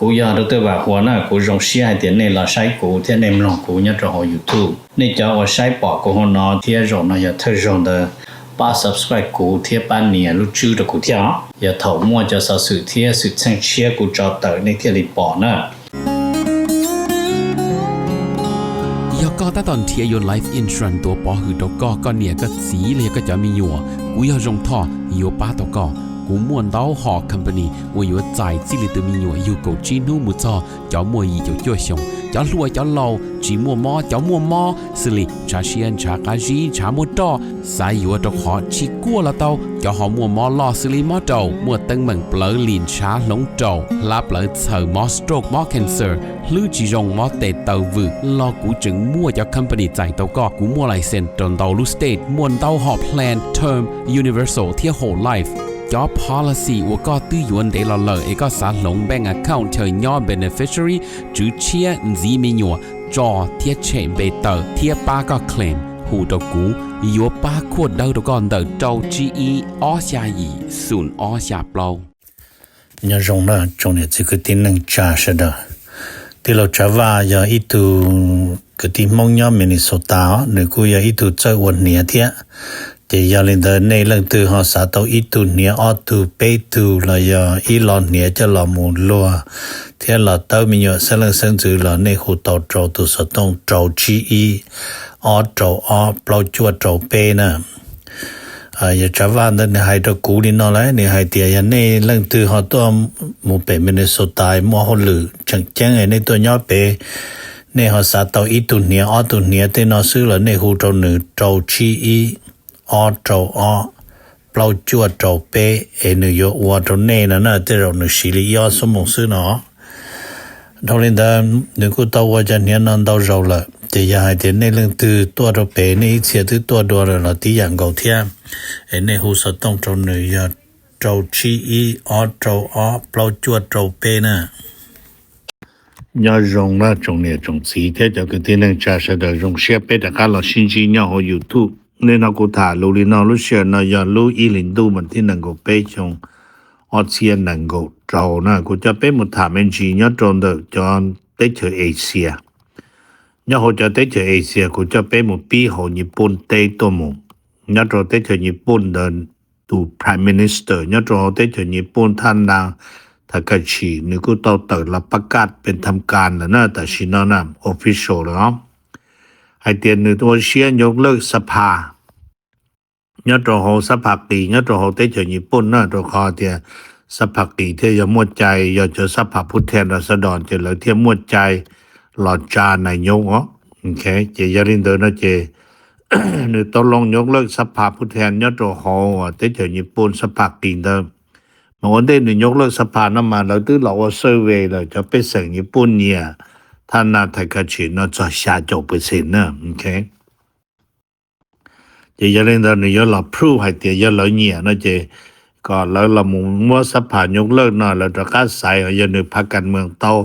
Kuv yog Dr. Vam Huas na, kuv zoo siab hais tias nej los saib kuv thiab nej mloog kuv nyob rau hauv YouTube. Nej cov uas saib pom kuv hauv no thiab zaum no yog thawj zaug ntawd, pab subscribe kuv thiab pab nias lub tswb rau kuv thiab os. Yog thaum muaj cov xov xwm thiab xwm txheej tshiab kuv tso tawm nej thiaj li pom na. Yog koj tab tom nrhiav yuav life insurance tuav pov hwm rau koj, koj niam koj txiv los yog koj cov me nyuam, kuv yog Zoo Thoj yuav pab tau koj. Kuv muaj ntau hom company uas yuav txais txij li tus me nyuam yug kaum tsib hnub mus txog cov muaj yim caum cuaj xyoos, cov hluas cov laus, tsis muaj mob cov muaj mob, xws li ntshav siab ntshav qab zib ntshav muaj roj, xav yuav rau qhov tsis kuaj los tau, cov ho muaj mob loj xws li mob raum, muaj teeb meem plawv lim ntshav hloov raum, hlab plawv txhaws, mob stroke mob cancer, hlwb tsis zoo mob tes taw vwm los kuv tseem muaj cov company txais tau koj. Kuv muaj license rau ntau lub state, muaj ntau hom plan term, universal thiab whole life. Cov policy uas koj twb yuav ntev los lawm es koj xav hloov bank account chaw nyob beneficiary, tswv tshiab, ntxiv me nyuam, tso thiab tshem npe tawm thiab pab koj claim, hu rau kuv, yuav pab khuaj dawb rau koj ntawm rau tsib ib ob xya yim xoom ob xya plaub. Nyob zoo na tsoom niam txiv kwv tij neej tsa sawv daws. Tij laug Tsav Vaj yog ib tug kwv tij Hmoob nyob Minnesota os, nws kuj yog ib tug txawj ua hniav thiab. Ces yog li ntawd nej leej twg ho xav tau ib tug hniav ob tug peb tug los yog ib lo hniav coj los mus luag thiab los tawb me nyuam xeeb leej xeeb ntxwv los nej hu tau rau tus xov tooj rau tsib ib ob rau ob plaub cuaj rau peb na. Yog Tsav Vaj ntawd nws hais rau kuv li no lawm, nws hais tias yog nej leej twg ho tuaj mus pem Minnesota muaj hauj lwm tseem ceeb nej tuaj nyob pem, nej ho xav tau ib tug hniav ob tug hniav tej no xwb los nej hu rau nws rau tsib ib ob rau ob plaub cuaj rau peb es nws yuav ua rau nej no na, tej zaum nws siv li ib ob xuab moos xwb no. Dhau li ntawd nws kuj tau ua cov hniav no ntau zaus lawm, ces yog hais tias nej leej twg tuaj rau pem nej ib txhia twb tuaj dua lawm los tib yam nkaus thiab, es nej hu xov tooj rau nws yog rau tsib ib ob rau ob plaub cuaj rau peb na. Nyob zoo na tsoom niam tsoom txiv thiab cov kwv tij neej tsa sawv daws, zoo siab peb rov qab los sib ntsib nyob hauv YouTube. Nim no kuv tham lus li no, lub sij hawm no yog lub ib hlis ntuj mas thib nees nkaum peb xyoo ob txhiab nees nkaum rau na, kuv coj peb mus tham me ntsis nyob rau ntawm cov teb chaws Asia. Nyob hauv cov teb chaws Asia kuv coj peb mus pib hauv Nyij Pooj teb tuaj mus. Nyob rau teb chaws Nyij Pooj ntawd tus Prime Minister nyob rau hauv teb chaws Nyij Pooj Thav Nas Thav Kav Tshis nws kuj tau tawm los pab kaj pes tham kas lawm na, tam sim no na official lawm os, hais tias nws ua siab nyuj lawj xab phas nyob rau hauv xab phas qis nyob rau hauv teb chaws Nyij Pooj na, rau qhov tias xab phas qis thiaj yog muaj cai, yog cov xab phas phu then ras xav dos ces lawv thiaj muaj cai los tsa nais nyob os. Ces yog li ntawd no ces nws tau loo nyuj lawj xab phas phu then nyob rau hauv teb chaws Nyij Pooj xab phas qis ntawd. Mas ua ntej nws nyuj lawj xab phas no mas lawv twb los ua survey lawm, cov pej xeem Nyij Pooj nyiam Thav Nas Thav Kav Tshis no txog xya caum percent na. Ces yog li ntawd nws yuav los prove hais tias yog lawv nyiam no ces kom lawv los mus muab xab phas nyuj lawj no lawv rov qab xaiv, yog nws phav kas mees tau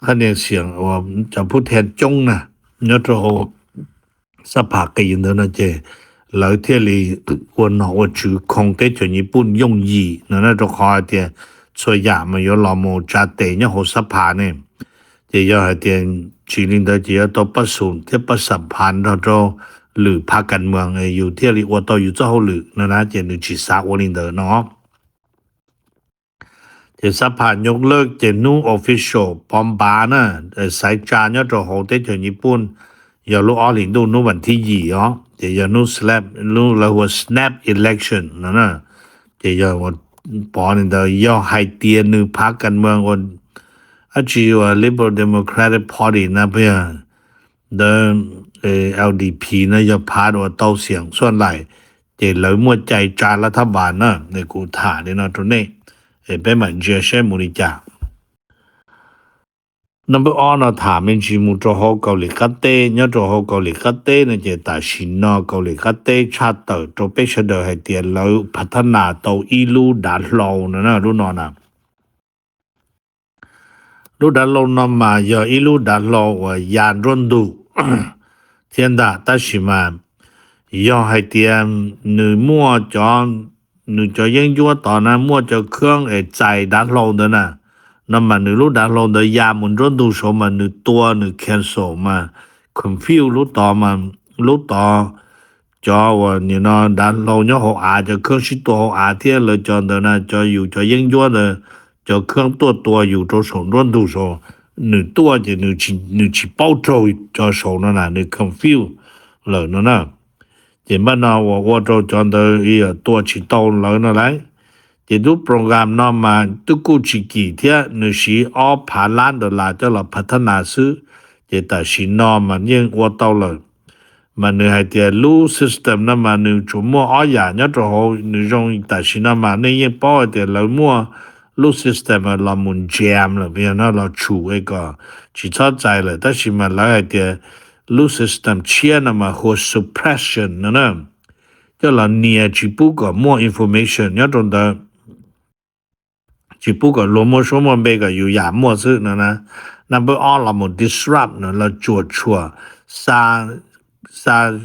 qhab nias xiam uas cov phu then coob na nyob rau hauv xab phas qis ntawd no ces lawv thiaj li ua nom ua tswv khoo teb chaws Nyij Pooj yooj yim no na, rau qhov hais tias txhua yam mas yuav los mus tsa tes nyob hauv xab phas ne. Ces yog hais tias tsis li ntawd ces yuav tau pab xum thiab pab xam phas nrog rau lwm phav kas mees yus thiaj li ua tau yus txoj hauj lwm no na, ces nws tsis xav ua li ntawd no. Ces xab phas nyuj lawj ces hnub official pov npav na, xaiv tsa nyob rau hauv teb chaws Nyij Pooj yog lub ob hlis ntuj hnub vas thib yim os, ces yog hnub snap, lub lawv hu ua snap election no na. Ces yog pov li ntawd, yog hais tias nws phav kas mees ua dab tsi ua Liberal Democratic Party na, peb yog ntawd L D P na yog phav uas tau xiam xuaj laim, ces lawv muaj cai tsa lav thab npas na. Kuv tham li no rau nej, peb mam ntsia saib mus li cas. Number ob no tham me ntsis mus rau hauv Kaus Lim qab teb. Nyob rau hauv Kaus Lim qab teb no ces tam sim no Kaus Lim qab teb tshaj tawm rau peb sawv daws hais tias lawv phav thab nas tau ib lub dav hlau no na, lub no na. Lub dav hlau no mas yog ib lub dav hlau uas ya nruab ntug thiab ntag, tab sis mas yog hais tias nws muaj cov, nws cov yeeb ncuab tod na muaj cov khab es txais dav hlau ntawd na, no mas nws lub dav hlau ntawd ya mus nruab ntug saud mas nws tua nws cancel mas confuse lub tod mas lub tod cov uas nim no dav hlau nyob hauv av, cov kheeb sib tua hauv av thiab lawv cov ntawd na, cov yus cov yeeb ncuab ntawd, cov kheeb tuaj tua yus rau saum nruab ntug saud, nws tuaj ces nws tsis paub raug cov saud no na, nws confuse lawm no na. Ces npaj no uas ua rau cov ntawd tua tsis tau lawv no lauj. Ces lub program no mas twb kuj tsis kim thiab, nws siv ob phav lab dollar coj los phav thab nas xwb, ces tam sim no mas yeej ua tau lawm. Mas nws hais tias lub system no mas nws tsuas muaj ob yam nyob rau hauv, nws zoo tam sim no mas nej yeej paub hais tias lawv muaj lub system los mus jam lawm, yog no los tshum es kom tsis txhob txais lawm, tab sis mas lawv hais tias lub system tshiab no mas hu ua suppression no na, coj los nias tsis pub kom muaj information nyob rau ntawd, tsis pub kom luag muaj suab muaj npe, kom yus yam muaj xwb no na. Number ob los mus disrupt no, los cuam tshuam, xa, xa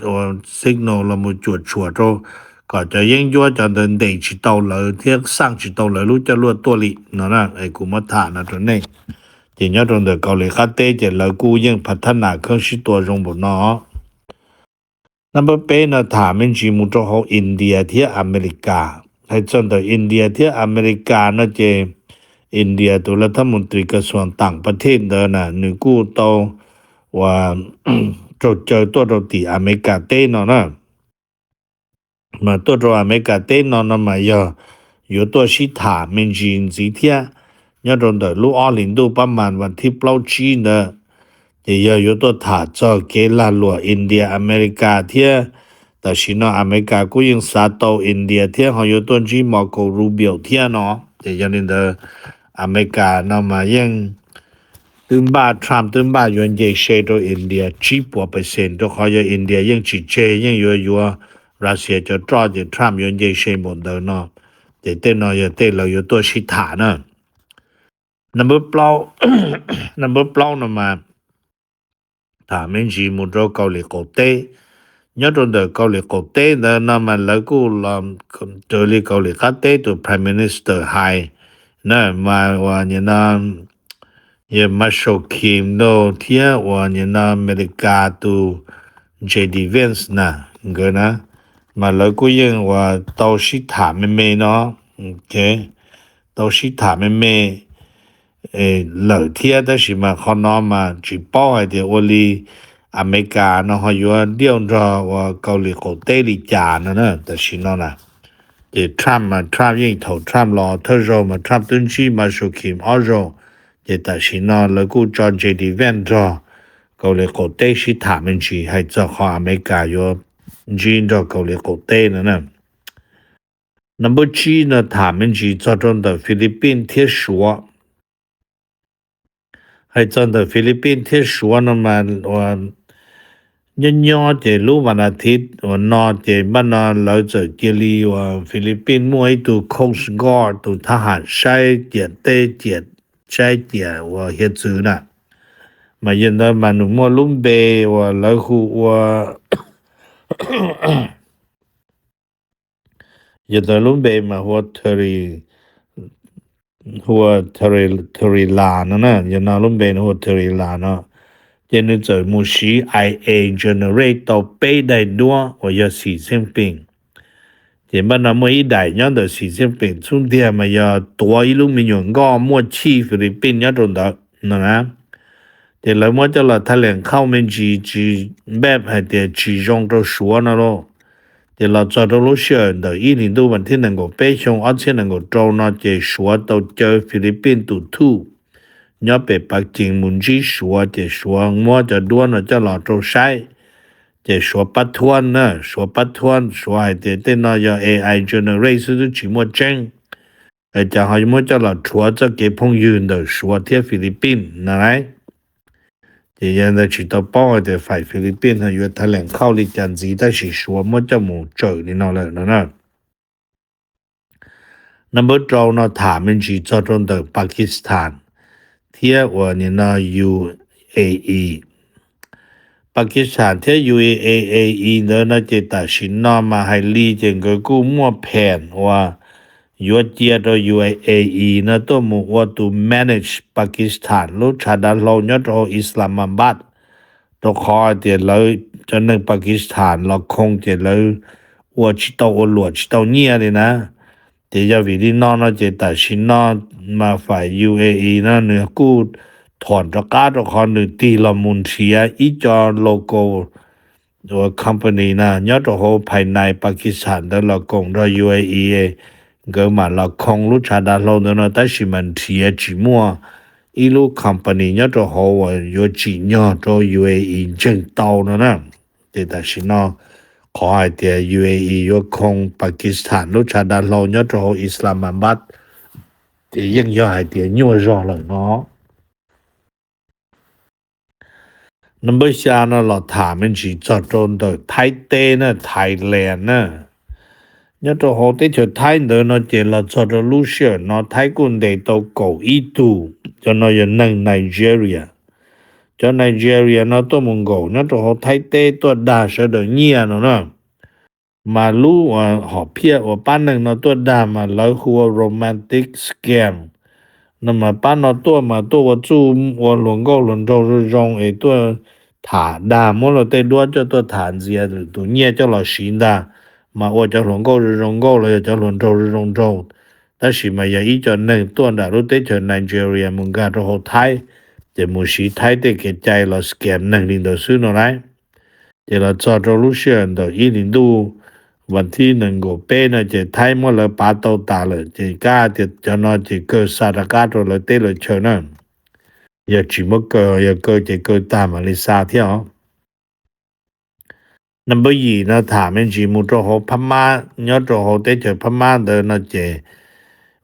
signal los mus cuam tshuam rau kom cov yeeb ncuab cov ntawd ntes tsis tau lawv thiab xaj tsis tau lawv lub coj luaj tuaj li no na. Es kuv muab tham no rau nej. Ces nyob rau ntawm Kaus Lim qab teb ces lawv kuj yeej phav thab nas kheeb sib tua zoo npaum no. Number peb no tham me ntsis mus rau hauv India thiab Amelikas. Hais txog ntawm India thiab Amelikas no ces India tus lav thab mus tris kas xuas tam pas thej ntawd na nws kuj tau uas raug caw tuaj rau tim Amelikas teb no na. Mas tuaj rau Amelikas teb no no mas yog yuav tuaj sib tham me ntsis ntxiv thiab nyob rau ntawm lub ob hlis ntuj pab mas vas thib plaub tsib ntawd. Ces yog yuav tuaj tham txog kev lag luam India Amelikas thiab. Tam sim no Amelikas kuj yeej xav tau India thiab ho yuav tuaj ntsib Marco Rubio thiab no. Ces yog li ntawd Amelikas no mas yeej twb npaj, Trump twb npaj yuav nce se rau India tsib puas percent, rau qhov yog India yeej tsis tseg, yeej yuav yuav Russia cov roj, ces Trump yuav nce se npaum ntawd no. Ces tej no yog tej lawv yuav tuaj sib tham na. Number plaub, number plaub no mas tham me ntsis mus rau Kaus Lim qaum teb. Nyob rau ntawm Kaus Lim qaum teb ntawd no mas lawv kuj los raws li Kaus Lim qab teb tus Prime Minister hais na, mas uas nim no yog Marshall Kim no thiab uas nim no Amelikas tus J D Vance na, nkawd na, mas lawv kuj yeej uas tau sib tham me me no, tau sib tham me me lawm thiab, tab sis mas qhov no mas tsis paub hais tias ua li Amelikas no ho yuav diauj nrog uas Kaus Lim qaum teb li cas no na. Tam sim no na, ces Trump mas Trump yeej thaum Trump los thawj zaug mas Trump twb ntsib Marshall Kim ob zaug, ces tam sim no lawv kuj tso J D Vance nrog Kaus Lim qaum teb sib tham me ntsis hais txog qhov Amelikas yuav ntsib nrog Kaus Lim qaum teb no na. Number tsib no tham me ntsis txog rau ntawm Philippines thiab Suav. Hais txog ntawm Philippines thiab Suav no mas nyob nyob ces lub vas as thiv uas no ces npaj no lawv txawm cia li uas Philippines muaj ib tug Coast Guard, tus thab ham saib ciam teb ciam, saib ciam uas hiav txwv na. Mas yog ntawd mas nws muaj lub npe uas lawv hu ua yog ntawd lub npe mas hu ua Terry, hu ua Terry Lam no na, yog no lub npe hu ua Terry Lam no. Ces nws txawm mus siv I A generate tau peb daim duab uas yog Xi Jinping. Ces npaj no muaj ib daim nyob ntawm Xi Jinping xub ntiag mas yog tuav ib lub me nyuam nkoj muaj chij Philippines nyob rau ntawd no na. Ces lawv muab coj los thaj leem khauj me ntsis tsis npaj hais tias tsis zoo rau Suav no lauj. Ces los txog rau lub sij hawm ntawm ib hlis ntuj vas thib nees nkaum peb xyoo ob txhiab nees nkaum rau no ces Suav tau caw Philippines tus thuj nyob pem Pav Cees mus ntsib Suav, ces Suav muab cov duab no coj los rau saib. Ces Suav pab thuab na, Suav pab thuab, Suav hais tias tej no yog A I generate xwb twb tsis muaj tseeb, es cas ho muab coj los rhuav txoj kev phooj ywg ntawm Suav thiab Philippines no lauj. Ces yog ntawd tsis tau paub hais tias faim Philippines no yuav thaj leem khauj li cas ntxiv, tab sis Suav muab coj mus tsawm li no lawm no na. Number rau no tham me ntsis txog rau ntawm Pakistan thiab uas nim no U A E. Pakistan thiab U A E ntawd no ces tam sim no mas hais li ces nkawd kuj muaj phees uas yuav cia rau U A E no tuaj mus ua tus manage Pakistan lub tshav dav hlau nyob rau hauv Islamabad, rau qhov hais tias lawv cov neeg Pakistan los khoo ces lawv ua tsis tau, ua luam tsis tau nyiaj li na. Ces yog vim li no no ces tam sim no mas fais U A E no nws kuj thuam rov qab rau qhov nws tig los mus nrhiav ib co local ua company na nyob rau hauv phais nais Pakistan ntawd los koom nrog U A E, nkawd mam los khoo lub tshav dav hlau ntawd no, tab sis mas nrhiav tsis muaj ib lub company nyob rau hauv uas yuav tsim nyog rau U A E ntseeg tau no na. Ces tam sim no qhov hais tias U A E yuav khoo Pakistan lub tshav dav hlau nyob rau hauv Islamabad ces yeej yog hais tias nyuaj zog lawm no. Number xya no los tham me ntsis txog rau ntawm Thaib teb na, Thailand na. Nyob rau hauv teb chaws Thaib ntawd no ces los txog rau lub sij hawm no Thaib kuj ntes tau kaum ib tug, cov no yog neeg Nigeria. Cov Nigeria no tuaj mus nkaum nyob rau hauv Thaib teb tuaj dag sawv daws nyiaj no na. Mas lub hom phiaj uas pab neeg no tuaj dag mas lawv hu ua romantic scam no mas pab no tuaj mas tuaj ua txuj ua hluas nkauj hluas nraug zoo zoo es tuaj tham dag, muab luag tej duab coj tuaj tham ntxias lwm tus nyiaj coj los siv ntag, mas ua cov hluas nkauj zoo zoo nkauj los yog cov hluas nraug zoo zoo nraug. Tab sis mas yog ib co neeg tuaj nram lub teb chaws Nigeria mus nkag rau hauv Thaib, ces mus siv Thaib tej kev cai los scam neeg li ntawd xwb no lauj. Ces los txog rau lub sij hawm ntawm ib hlis ntuj vas thib nees nkaum peb no ces Thaib muab lawv pav tau tas lawm, ces kab tias cov no ces kawg xa rov qab rau lawv teb lawv chaw na. Yog tsis muab kaw, yog kaw ces kaw tag mam li xa thiab os. Number yim no tham me ntsis mus rau hauv Phab Mab, nyob rau hauv teb chaws Phab Mab ntawd no ces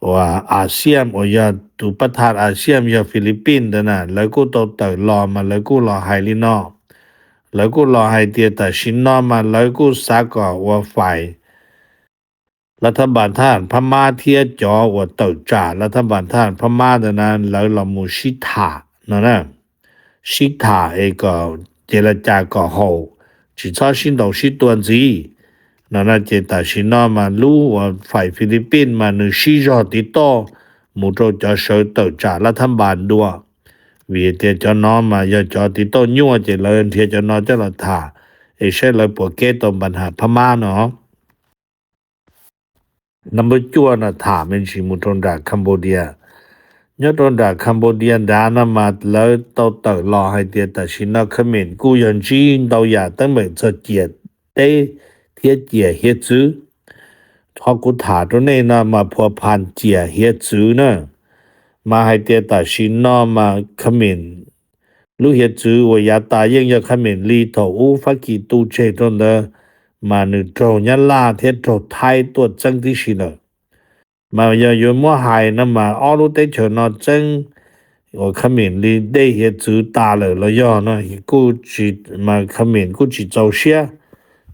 uas ASEAN uas yog tus pab thaj ASEAN yog Philippines ntawd na, lawv kuj tau tawm los mas lawv kuj los hais li no. Lawv kuj los hais tias tam sim no mas lawv kuj xav kom uas fais lav thab npas thab ham Phab Mab thiab cov uas tawm tsam lav thab npas thab ham Phab Mab ntawd na lawv los mus sib tham no na, sib tham es kom ces la cas kom haum, tsis txhob sib ntaus sib tua ntxiv no na. Ces tam sim no mas lub uas fais Philippines mas nws sib zog tiv tauj mus rau cov sawv tawm tsam lav thab npas dua, vim tias cov no mas yog cov tiv tauj nyuaj ces lawv nrhiav cov no coj los tham es saib lawv puas keb tau npas ham Phab Mab no. Number cuaj no tham me ntsis mus rau nram Cambodia. Nyob rau nram Cambodia nrad no mas lawv tau tawm los hais tias tam sim no Khmer kuj yog ntsib ntau yam teeb meem txog ciam teb thiab ciam hiav txwv. Qhov kuv tham rau nej no mas phua phan ciam hiav txwv na, mas hais tias tam sim no mas Khmer lub hiav txwv uas yav tas yeej yog Khmer li thaum ub Fab Kis tu tseg rau ntawd, mas nws raug Nyab Laj thiab raug Thaib tuaj txeeb tib si lawm. Mas yog yuav muab hais no mas ob lub teb chaws no txeeb uas Khmer li dej hiav txwv tas lawm los yog no, kuj tsis, mas Khmer kuj tsis txaus siab.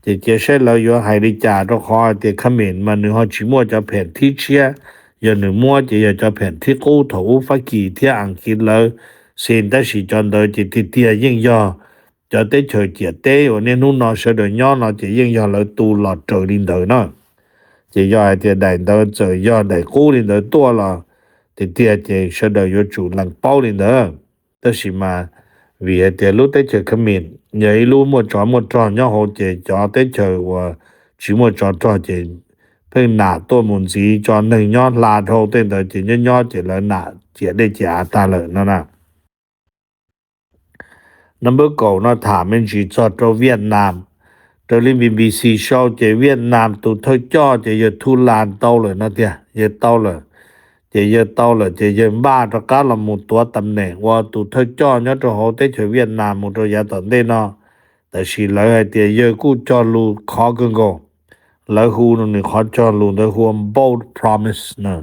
Ces cia saib lawv yuav hais li cas, rau qhov hais tias Khmer mas nws ho tsis muaj cov phem thib tshiab, yog nws muab ces yog cov phem thib qub thaum ub Fab Kis thiab Aas Kiv lawv xi, tab sis cov ntawd ces tiag tiag yeej yog cov teb chaws ciam teb uas niaj hnub no sawv daws nyob no ces yeej yog lawv tu los raws li ntawd na. Ces yog hais tias daim ntawd txawm yog daim qub li ntawd tuaj los tiag tiag ces sawv daws yuav tsum lees paub li ntawd. Tab sis mas vim hais tias lub teb chaws Khmer yog ib lub muaj tsov muaj rog nyob hauv, ces cov teb chaws uas tsis muaj tsov rog ces pheej nam tuaj mus ntxiv tso neeg nyob hla dhau tej ntawd ces nyob nyob ces lawv nam ciam dej ciam av tag lawm no na. Number kaum no tham me ntsis txog rau Vietnam. Raws li B B C sau ces Vietnam tus thawj coj ces yawg Thu Las tau lawm no tiag, yawg tau lawm. Ces yawg tau lawm ces yawg npaj rov qab los mus tuav tam neem ua tus thawj coj nyob rau hauv teb chaws Vietnam mus rau yav tom ntej no. Tab sis lawv hais tias yawg kuj cog lus khov kawg nkaus. Lawv hu nws qhov cog lus ntawd hu ua bold promise na,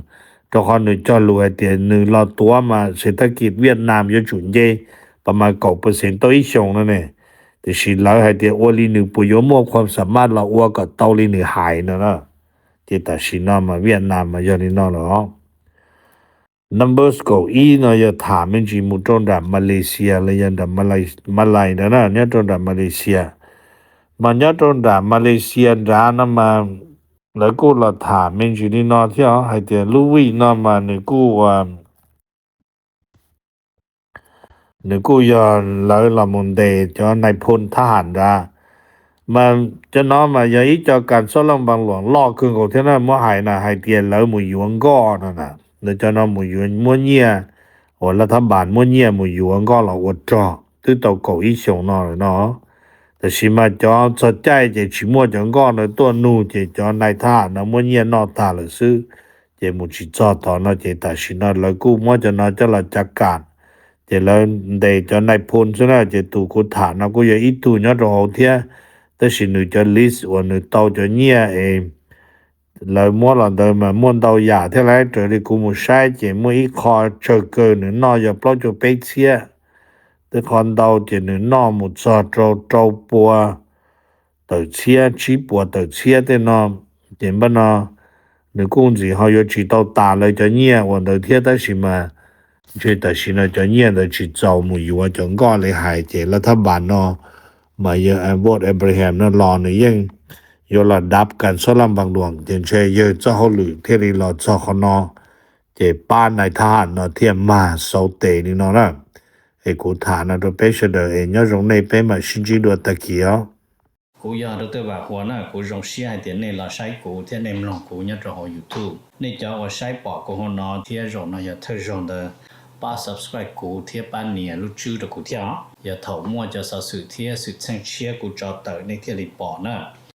rau qhov nws cog lus hais tias nws los tuav mas xeem thab kis Vietnam yuav tsum nce pas mas kaum percent tau ib xyoos no ne. Tiam sis lawv hais tias ua li nws puas yuav muaj khuam xam maj los ua kom tau li nws hais no na. Ces tam sim no mas Vietnam mas yog li no lawm os. Number kaum ib no yog tham me ntsis mus rau nram Malaysia los yog nram Malay, Malay ntawd na, nyob rau nram Malaysia. Mas nyob rau nram Malaysia nrad no mas lawv kuj los tham me ntsis li no thiab hais tias lub week no mas nws kuj ua nws kuj yog lawv los mus ntes cov nais phoo thab ham nrad. Mas cov no mas yog ib co kas xob laj npas luam loj kawg nkaus thiab na, muab hais na hais tias lawv mus yuav nkoj no na, lawv cov no mus yuav muab nyiaj, uas laj thab npas muab nyiaj mus yuav nkoj los ua rog twb tau kaum ib xyoos no lawm no. Tab sis mas cov txog caij ces tsis muaj cov nkoj ntawd tuaj nug ces cov nais thab ham no muab nyiaj noj tag lawm xwb, ces mus tsis txog tod no ces tam sim no lawv kuj muab cov no coj los cav kam, ces lawv ntes cov nais phoo xwb na. Ces tus kuv tham no kuj yog ib tug nyob rau hauv thiab, tab sis nws cov list uas nws tau cov nyiaj es lawv muab los ntawd mas muaj ntau yam thiab lauj. Raws li kuv mus saib ces muaj ib qho tsawg kawg nws noj yog plaub caug peb txhiab, tej qho ntau ces nws noj mus txog rau rau pua tawm txhiab, tsib puas tawm txhiab tej no. Ces npaj no nws kuj ntxim ho yuav tsis tau tas lawv cov nyiaj uas ntawd thiab, tab sis mas ntshe tam sim no cov nyiaj ntawd tsis txaus mus yuav cov nkoj li hais, ces laj thab npas no mas yawg Edward Abraham no los nws yeej yuav los dab kas xob laj npas luam, ces ntshe yawg txoj hauj lwm thiaj li los txog qhov no, ces pab nais thab ham no thiaj mag xauv tes li no na. Es kuv tham no rau peb sawv daws es nyob zoo nej, peb mam sib ntsib dua tag kis os. Kuv yog Dr. Vam Huas na, kuv zoo siab hais tias nej los saib kuv thiab nej mloog kuv nyob rau hauv YouTube. Nej cov uas saib pom kuv hauv no thiab zaum no yog thawj zaug ntawd, pab subscribe kuv thiab pab nias lub tswb rau kuv thiab os. Yog thaum muaj cov xov xwm thiab xwm txheej tshiab kuv tso tawm nej thiaj li pom na.